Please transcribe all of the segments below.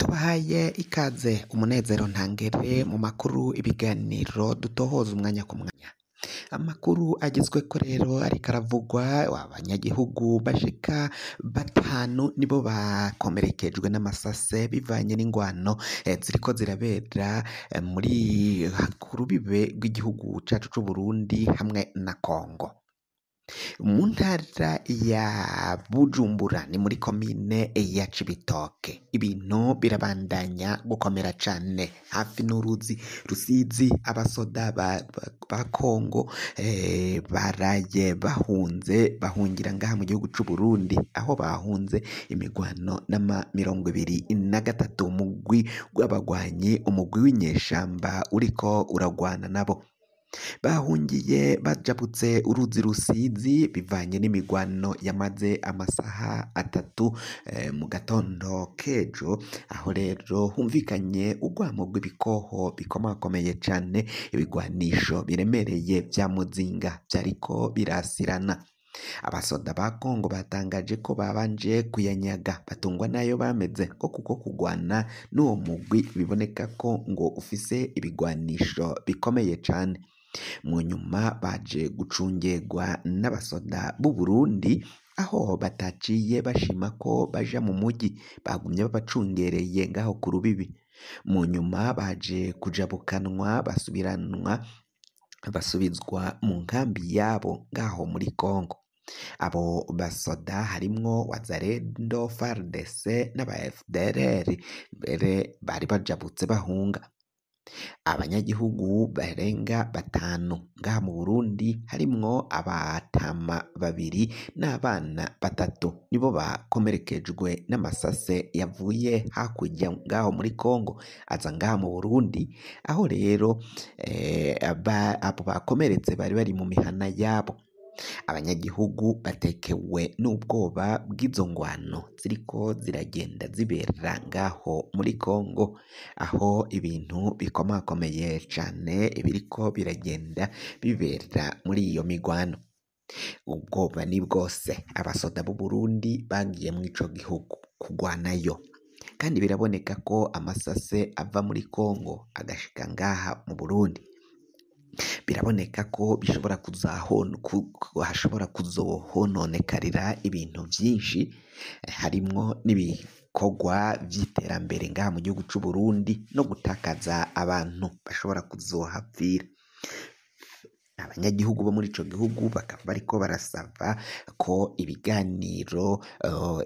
Tubahaye ikaze umunezero ntangere mu makuru, ibiganiro dutohoza umwanya ku mwanya. Amakuru agezweko rero ariko aravugwa, abanyagihugu bashika batanu nibo bakomerekejwe n'amasase bivanye n'ingwano ziriko zirabera muri ku rubibe rw'igihugu cacu c'Uburundi hamwe na Kongo. Mu ntara ya Bujumbura ni muri komine ya Cibitoke, ibintu birabandanya gukomera cane hafi n'uruzi Rusizi. Abasoda ba Kongo baraye bahunze bahungira ngaha mu gihugu c'Uburundi, aho bahunze imigwano n'ama 23, umugwi w'abagwanyi, umugwi w'inyeshamba uriko uragwana nabo. Bahungiye bajabutse uruzi Rusizi bivanye n'imigwano yamaze amasaha 3 mu gatondo k'ejo, aho rero humvikanye urwamo rw'ibikoho bikomakomeye cane, ibigwanisho biremereye vya muzinga vyariko birasirana. Abasoda ba Kongo batangaje ko babanje kuyanyaga batungwa nayo bameze ko kuko kugwana n'uwo mugwi biboneka ko ngo ufise ibigwanisho bikomeye cane. Mu nyuma baje gucungerwa n'abasoda b'u Burundi, aho bataciye bashima ko baja mu muji, bagumye babacungereye ngaho ku rubibi. Mu nyuma baje kujabukanwa basubiranwa basubizwa mu nkambi yabo ngaho muri Kongo. Abo basoda harimwo Wazalendo, FARDC n'aba FDLR mbere bari bajabutse bahunga. Abanyagihugu barenga batanu ngaha mu Burundi harimwo abatama 2 n'abana 3 nibo bakomerekejwe n'amasase yavuye hakurya ngaho muri Kongo aza ngaha mu Burundi, aho rero abo bakomeretse bari bari mu mihana yabo. Abanyagihugu batekewe n'ubwoba bw'izo ngwano ziriko ziragenda zibera ngaho muri Kongo, aho ibintu bikomakomeye cane biriko biragenda bibera muri iyo migwano. Ubwoba ni bwose, abasoda b'u Burundi bagiye mw'ico gihugu kugwanayo, kandi biraboneka ko amasase ava muri Kongo agashika ngaha mu Burundi. Biraboneka ko bishobora hashobora kuzohononekarira ibintu vyinshi, harimwo n'ibikorwa vy'iterambere ngaha mu gihugu c'Uburundi no gutakaza abantu bashobora kuzohapfira. Abanyagihugu bo muri ico gihugu bakaba bariko barasaba ko ibiganiro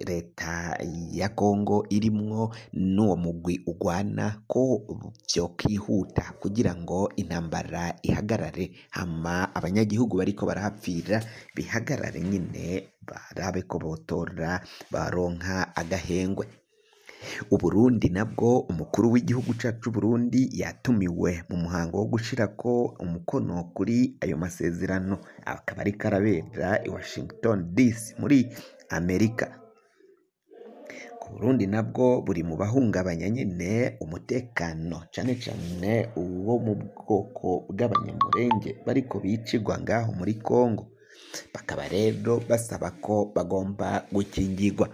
leta ya Kongo irimwo n'uwo mugwi ugwana ko vyokwihuta kugira ngo intambara ihagarare, hama abanyagihugu bariko barahapfira bihagarare nyene, barabe ko botora baronka agahengwe. Uburundi nabwo, umukuru w'igihugu cacu c'Uburundi yatumiwe mu muhango wo gushirako umukono kuri ayo masezerano, akaba ariko arabera i Washington DC muri Amerika. Uburundi nabwo buri mu bahungabanya nyene umutekano, cane cane uwo mu bwoko bw'abanyamurenge bariko bicirwa ngaho muri Kongo, bakaba rero basaba ko bagomba gukingirwa.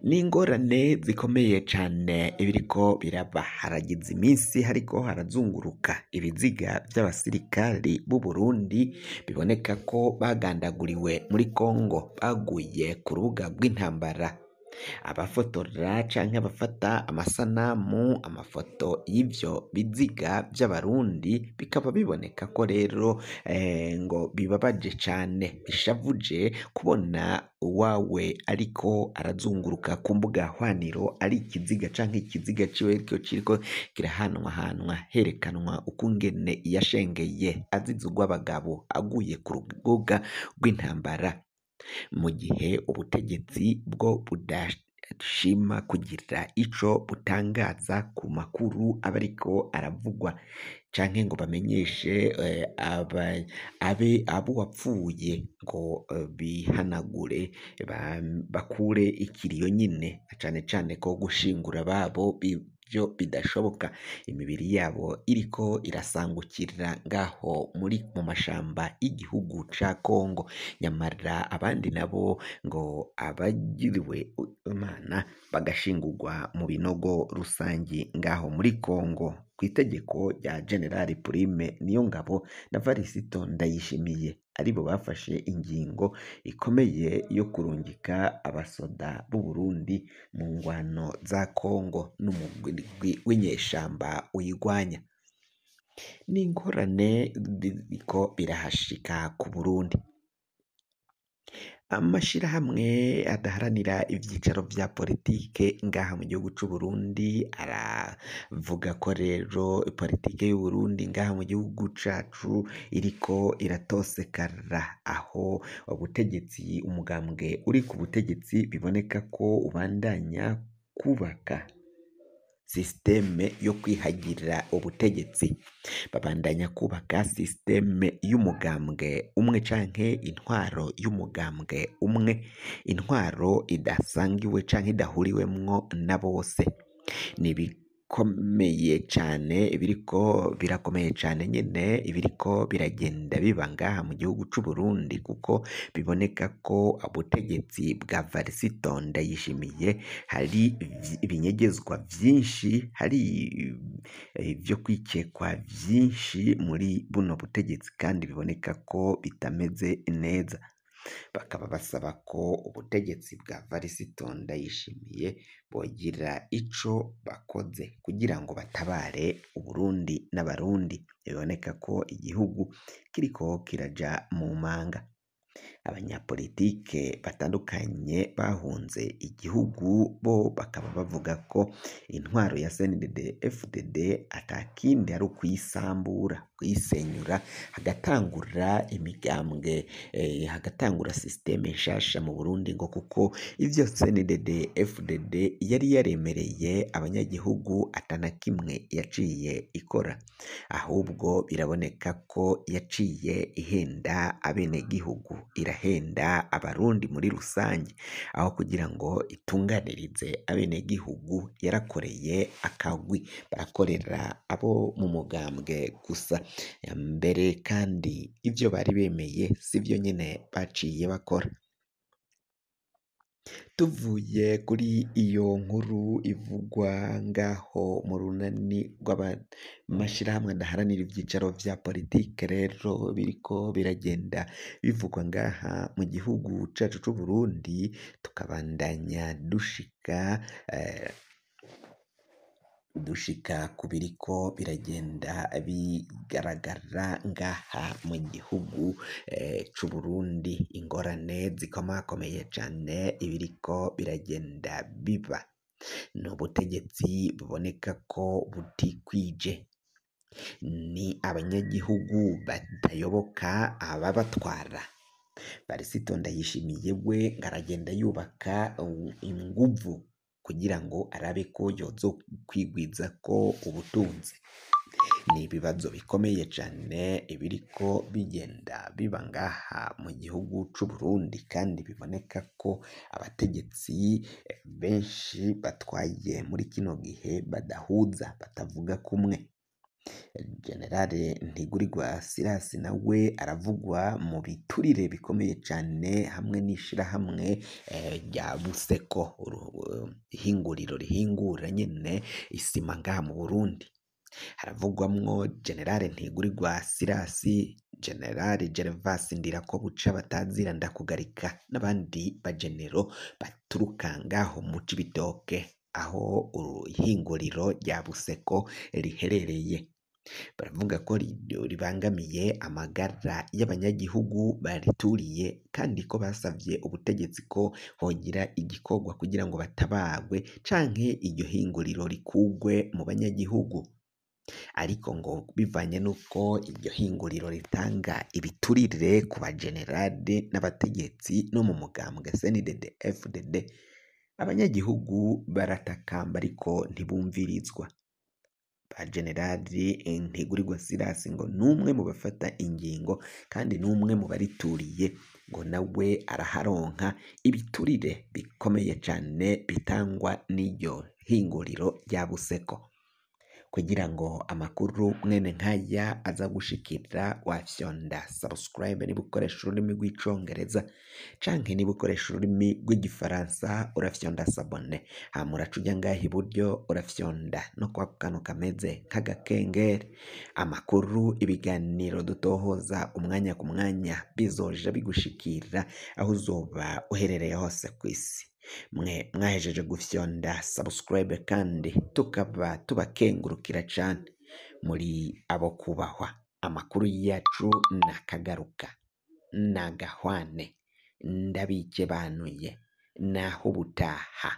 N'ingorane zikomeye cane ibiriko biraba, haragize iminsi hariko harazunguruka ibiziga vy'abasirikari b'u Burundi biboneka ko bagandaguriwe muri Kongo, baguye ku rubuga rw'intambara. Abafotora canke abafata amasanamu, amafoto y'ivyo biziga vy'abarundi, bikaba biboneka ko rero ngo bibabaje cane, bishavuje kubona uwawe ariko arazunguruka ku mbuga hwaniro ari ikiziga canke ikiziga ciwe kiriko kirahanwahanwa, herekanwa ukungene yashengeye azize urw'abagabo aguye ku rubuga rw'intambara, mu gihe ubutegetsi bwo budashima kugira ico butangaza ku makuru aba ariko aravugwa, canke ngo bamenyeshe abo wapfuye ngo bihanagure bakure ikiriyo nyine, na cane cane ko gushingura ababo vyo bidashoboka. Imibiri yabo iriko irasangukira ngaho muri mu mashamba y'igihugu ca Kongo. Nyamara abandi nabo ngo abagiriwe Imana bagashingurwa mu binogo rusangi ngaho muri Kongo, kw'itegeko rya General Prime Niyongabo na Varisito Ndayishimiye, aribo bafashe ingingo ikomeye yo kurungika abasoda b'u Burundi mu ngwano za Kongo n'umugwi w'inyeshamba uyigwanya. N'ingorane biriko birahashika ku Burundi. Amashirahamwe adaharanira ivyicaro vya politike ngaha mu gihugu c'u Burundi aravuga ko rero politike y'u Burundi ngaha mu gihugu cacu iriko iratosekara, aho ubutegetsi umugambwe uri ku butegetsi biboneka ko ubandanya kubaka sisiteme yo kwihagirira ubutegetsi. Babandanya kubaka sisiteme y'umugambwe umwe canke intwaro y'umugambwe umwe, intwaro idasangiwe canke idahuriwemwo na bose. Ni ibikomeye cane ibiriko birakomeye cane nyene ibiriko biragenda biba ngaha mu gihugu c'u Burundi, kuko biboneka ko ubutegetsi bwa Varisito Ndayishimiye hari ibinyegezwa vyinshi, hari ivyo kwikekwa vyinshi muri buno butegetsi kandi biboneka ko bitameze neza. Bakaba basaba ko ubutegetsi bwa Varisito Ndayishimiye bogira ico bakoze kugira ngo batabare Uburundi n'Abarundi. Biboneka ko igihugu kiriko kiraja mu manga. Abanyapolitike batandukanye bahunze igihugu bo bakaba bavuga ko intwaro ya CNDD FDD atakindi ari ukuyisambura, kuyisenyura, hagatangura imigambwe, hagatangura sisiteme nshasha mu Burundi, ngo kuko ivyo CNDD FDD yari yaremereye abanyagihugu atana kimwe yaciye ikora, ahubwo biraboneka ko yaciye ihenda abenegihugu, irahenda Abarundi muri rusange, aho kugira ngo itunganirize abenegihugu yarakoreye akagwi, barakorera abo mu mugambwe gusa. Mbere kandi ivyo bari bemeye sivyo nyene baciye bakora. Tuvuye kuri iyo nkuru ivugwa ngaho mu runani rw'amashirahamwe adaharanira ivyicaro vya politike rero biriko biragenda bivugwa ngaha mu gihugu cacu c'u Burundi, tukabandanya dushika ku biriko biragenda bigaragara ngaha mu gihugu c'u Burundi. Ingorane zikomakomeye cane ibiriko biragenda biba, ni ubutegetsi buboneka ko butikwije, ni abanyagihugu batayoboka ababatwara. Varisito Ndayishimiye we ngo aragenda yubaka inguvu kugira ngo arabe ko yozokwigwizako ubutunzi. Ni ibibazo bikomeye cane ibiriko bigenda biba ngaha mu gihugu c'u Burundi, kandi biboneka ko abategetsi benshi batwaye muri kino gihe badahuza, batavuga kumwe. Generale Ntigurirwa Silas nawe aravugwa mu biturire bikomeye cane hamwe n'ishirahamwe rya Buseko, ihinguriro rihingura nyene isima ngaha mu Burundi. Haravugwamwo Generale Ntigurirwa Silas, Generale Gervas Ndirakobuca batazira Ndakugarika n'abandi bagenero baturuka ngaho mu Cibitoke, aho ihinguriro rya Buseko riherereye. Baravuga ko ribangamiye amagara y'abanyagihugu barituriye, kandi ko basavye ubutegetsi ko hogira igikorwa kugira ngo batabagwe canke iryo hinguriro rikugwe mu banyagihugu. Ariko ngo bivanye n'uko iryo hinguriro ritanga ibiturire ku bagenerade n'abategetsi no mu mugambwe CNDD FDD, abanyagihugu baratakamba ariko ntibumvirizwa. Ba Generali Ntigurirwa Silas ngo n'umwe mu bafata ingingo kandi n'umwe mu barituriye, ngo nawe araharonka ibiturire bikomeye cane bitangwa n'iryo hinguriro rya Buseko. Kugira ngo amakuru mwene nkaya aza gushikira, wafyonda subscribe niba ukoresha ururimi rw'icongereza, canke niba ukoresha ururimi rw'igifaransa urafyonda s'abonner, hama uraca uja ngaha iburyo urafyonda no kwa kantu kameze nk'agakengeri. Amakuru, ibiganiro dutohoza umwanya ku mwanya bizoja bigushikira aho uzoba uherereye hose kw'isi. Mwe mwahejeje gufyonda subscribe kandi tukaba tubakengurukira cane, muri abo kubahwa. Amakuru yacu nakagaruka, nagahwane, ndabikebanuye, naho ubutaha.